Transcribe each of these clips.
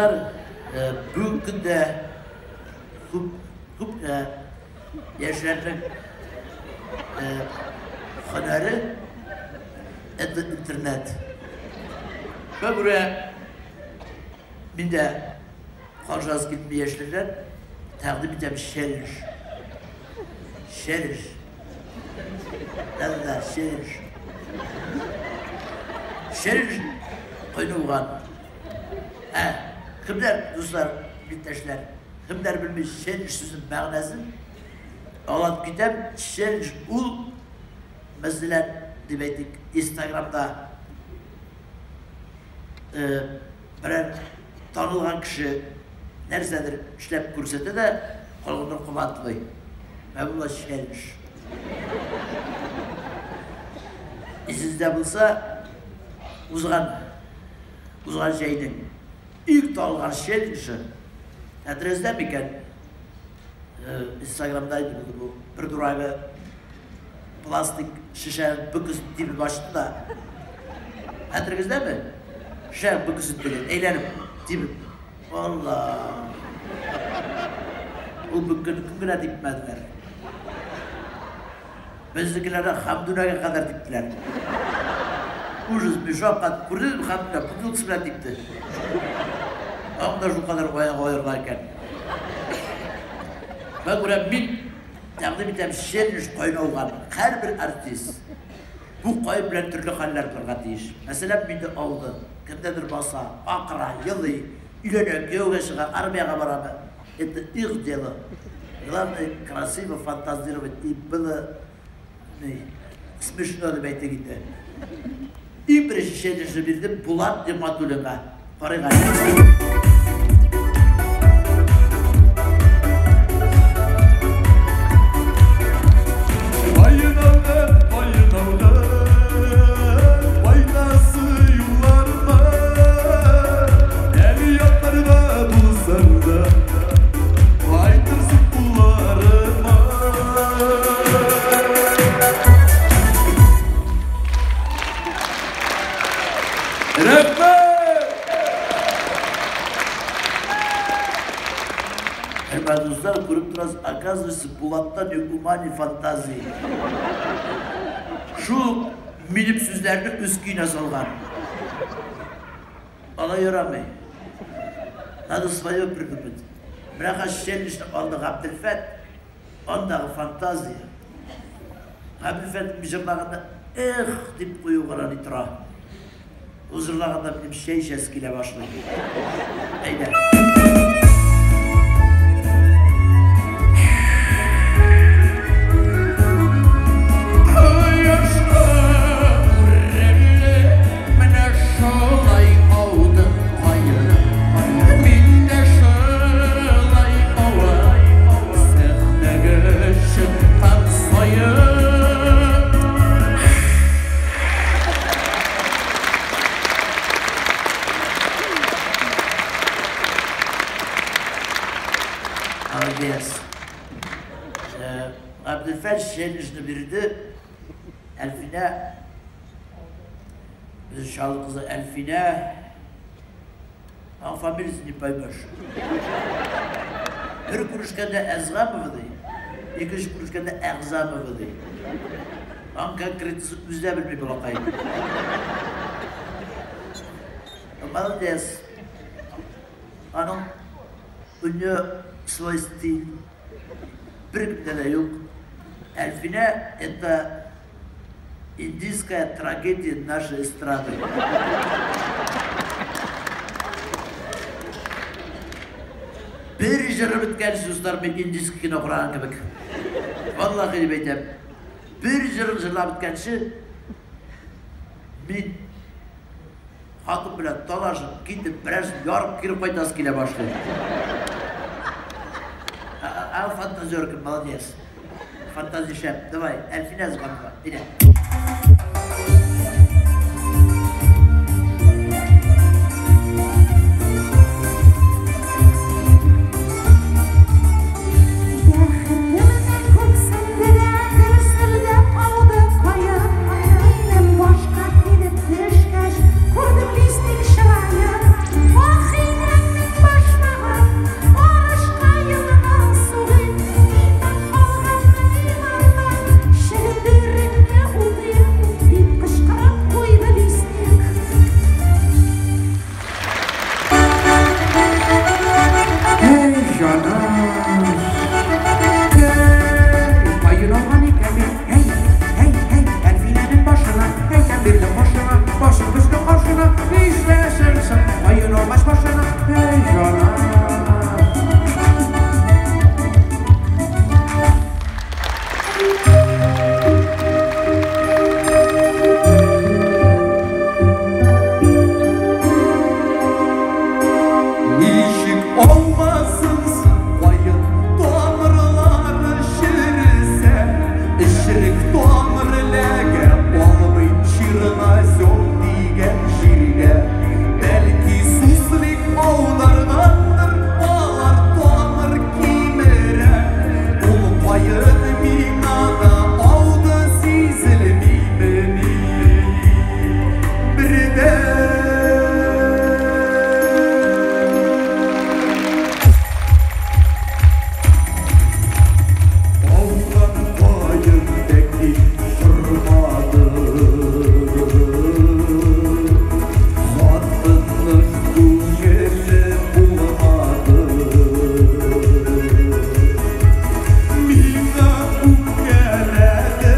Дуслар, бүгенге көндә күп яшьләрнең һөнәре это интернет. Шуңа күрә мин дә каршылас килми яшьләрдән тәкъдим итәм челлендж. Челлендж. Да-да-да, челлендж. Челлендж куелган. Ә, кемнәр, дуслар, иптәшләр, кемнәр белми челлендж сүзенең мәгънәсен, аңлатып китәм. Челлендж ул, мәсәлән, дип әйтик, Инстаграмда берәр танылган кеше нәрсәдер эшләп күрсәтә дә, калганнар кабатлый. Менә бу челлендж. Исегездә булса, узган җәйнең иң танылган челленджы, хәтерегездә микән? Инстаграмда инде булды бу. Бер дурагы пластик шешәнең бөкесен тибеп ачты да. Хәтерегездәме? Шешәнең бөкесен теге әйләнеп тибеп. Алла! Ул бөкене кем генә типмәделәр. Безнекеләрдә Хәмдүнәгә кадәр типтеләр. Ужас, мин шаккат. Күрдегезме, Хәмдүнә бутылкасы белән типте. Аның да шулкадәр аягы аерыла икән. Шуңа күрә мин тәкъдим итәм челлендж кайнауга һәрбер артист бу каен белән төрле хәлләр булырга тиеш. Мәсәлән, мине алды, кемдәдер баса, акыра, елый, өйләнә, кияүгә чыга, армиягә барамы. Это их дело. Главное, красиво фантазировать и было смешно дип әйтик инде. Иң беренче челленджны бирдем Булат Нигъмәтуллинга. Карыйк әле. Дуслар, күреп торасыз, оказывается, Булатта ни ума, ни фантазии. Шул минем сүзләрне үз көенә салган. Алай ярамый. Надо свое придумать. Менә хәзер челленджны алды Габделфәт, андагы фантазия. Габделфәт җырлаганда эх дип кую гына ни тора. Ул җырлаганда минем чәй эчәсе килә башлый. Әйдә. Молодец. Габделфәт челленджны бирде. Әлфинә, безнең Чаллы кызы Әлфинә, аның фамилиясен не поймешь. Бер күрешкәндә Әзгамова ди, икенче күрешкәндә Әгъзамова ди. Аның конкретнысын үзе дә белми балакай. Молодец. Аның у нее свой стиль. Беркемдә дә юк. Әлфинә это индийская трагедия нашей эстрады. Бер җыры беткән, дуслар, мин индийский кино караган кебек. Валлахи дип әйтәм. Бер җырын җырлап беткәнче, мин хатын белән талашып, китеп, берәрсен ярып кире кайтасы килә башлый. А фантазерка, молодец. Фантазия шәп. Давай, Әлфинә Зганова, әйдә. Күрдем листик чыраен. Ах, инәмнең җаным. Каен алган икән мин, һәй, һәй, һәй, Әлфинәнең башына, әйтәм бирдем башына, башың төште каршына, нишләсең соң, каен алгач башына, һәй, җаным. Ничек алмасын каен тамырлары чересә, эчерек тамыр эләгә алмый чернозем дигән җиргә. Бәлки суслик аударгандыр, алар тамыр кимерә. Ул каен миңа да ауды, сизелмимени бердә. Ауган каен тәки тормады, хатынның күңеле булмады. Миңа үпкәләде,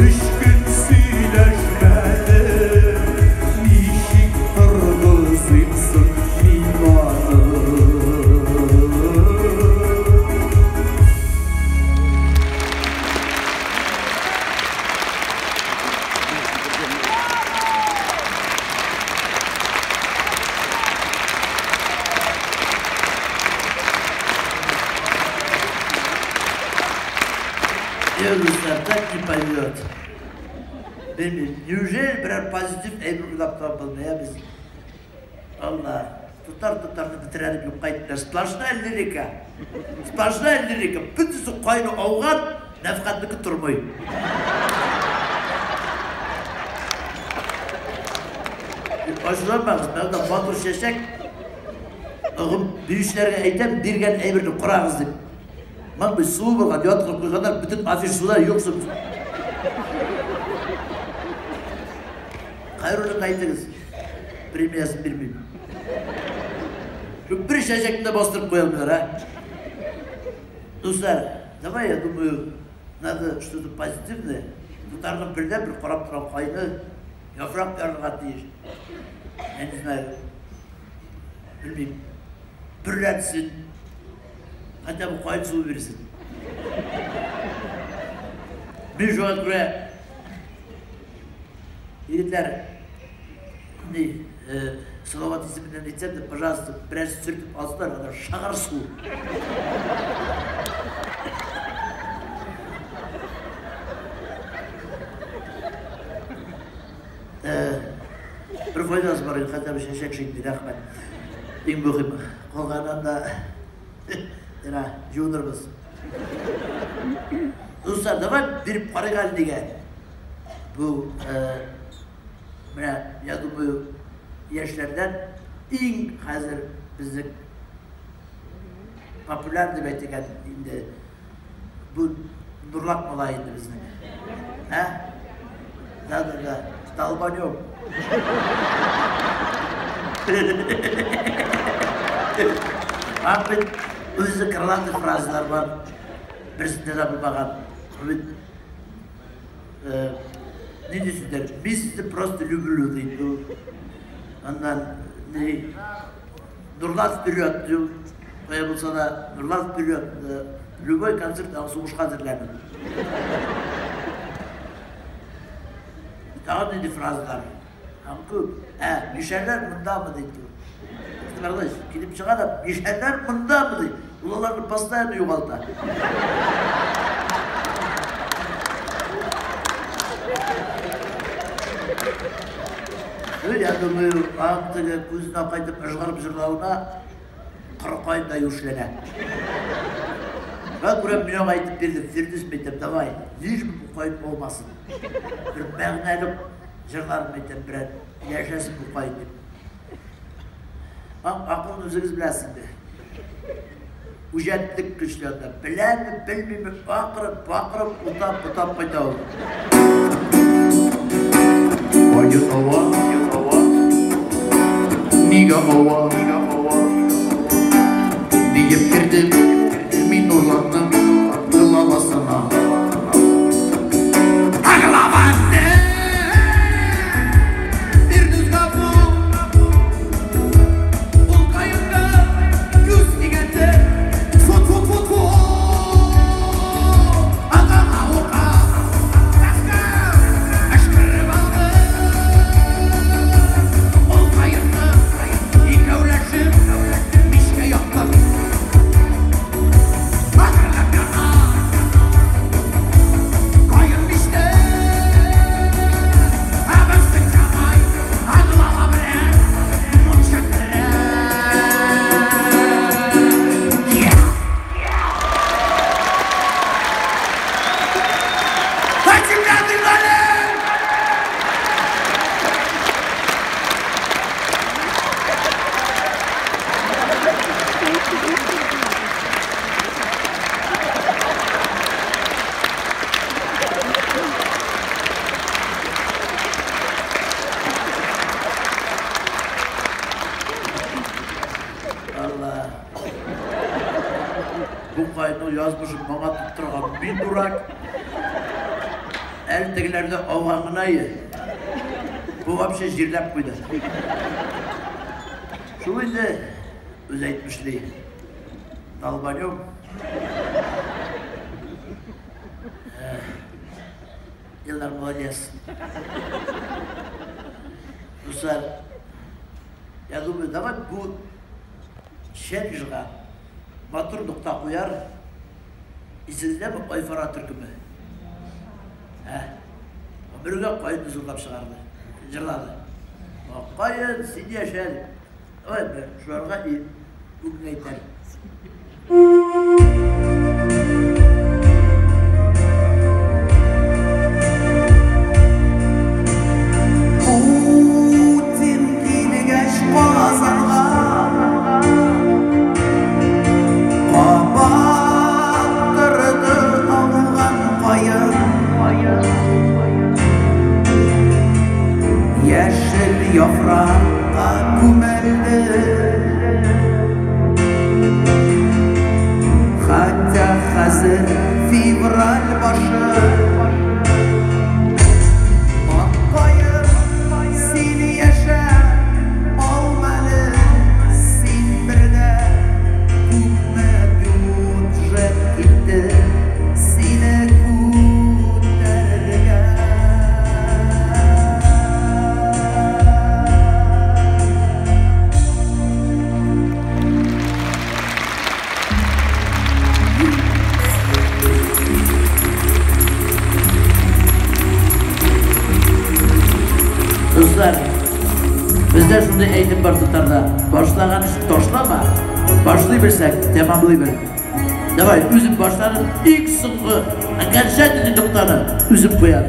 өч көн сөйләшмәде. Ничек торгызыйм соң мин аны? Дуслар, так не пойдет. Белмим, неужели берәр позитив әйбер уйлап табылмый, ә без? Алла, татар-татарны бетерә дип юкка әйттеләр. Сплошная лирика. Сплошная лирика. Бөтенесе каены ауган, Нәфкатнеке тормый. Ачуланмагыз, менә матур чәчәк. Агым биючеләргә әйтәм, биргән әйберне карагыз дип. Мин су булган, яткырып куйганнар, бөтен афиш суда юк су. Хәйруллинга әйтегез, премиясын бирмим. Шу бер чәчәкне дә бастырып куя алмыйлар, а? Дуслар, давай, я думаю, надо что-то позитивное. Татарның бердән-бер карап торган каены яфрак ярырга тиеш. Я не знаю, белмим, бөрләнсен, хотя бы каен суы бирсен. Мин шуңа күрә, егетләр, ни, Салават исеменнән әйтсәм дә, пожалуйста, бераз сөртеп алсыннар, анда шагар су. Бер файдасы бар, хотя бы чәчәк шикелле, рәхмәт. Иң мөһиме, калганын да менә жуынырбыз. Дуслар, давай биреп карыйк әле нигә. Бу, менә, я думаю, яшьләрдән иң хәзер безнең популяр дип әйтик инде, бу Нурлат малае инде безнең. Ә? Да, да, да. Долбанем. Бит үзе крылатый фразалар бар. Берсендә дә булмаган. Бит нинди сүзләр? Мин сезне просто люблю ди. Аннан ни Нурлат вперед ди. Кая булса да Нурлат вперед. Любой концерт аңа сугышка әзерләнеп. Тагын нинди фразалар? Һәм күп. Ә, мишәрләр мондамы ди. Игътибарлы, килеп чыга да, мишәрләр мондамы ди. Ул аларны постоянно югалта. Ну, я думаю, аның теге күзенә кайтып ыжгырып җырлавына кырык ай да юешләнә. Мин күрәм, мин аңа әйтеп бирдем, Фирдүс әйтәм, давай, лишь бы бу каен булмасын. Бер мәгънәле җырларын әйтәм, берәр яшәсен бу каен дип. Акылын үзегез беләсез инде. Үҗәтлек көчле анда. Беләме, белмиме, акырып, бакырып, утап, потап кайта ул. Каен ава, нигә ава, нигә ава, диеп Алла. Бу каенның язмышын маңа тоттырган мин дурак. Әле тегеләрдә ауган гына ие. Бу вообще җирләп куйды. Шул инде, үзе әйтмешли, долбанем. Илдар молодец. Дуслар, я думаю, давай бу челленджга матур нокта куяр. Исегездәме Айфара төркеме? Ә? Гомергә каенны зурлап чыгарды, җырлады. Каен, син яшә дип. Давай бер шуларга и бүген әйтәм. Путин килгәч Казанга, кабат торды ауган каен. Яшел яфракка күмелде. Хәтта хәзер февраль башы. Ак каен, син яшә, алмале, син бердә күпме бюджет китте сине күтәрергә. Дуслар, бездә шундый әйтем бар татарда. Башлаган эшне ташлама, башлый белсәң, тәмамлый бел. Давай, үзем башладым, иң соңгы окончательный ноктаны үзем куям.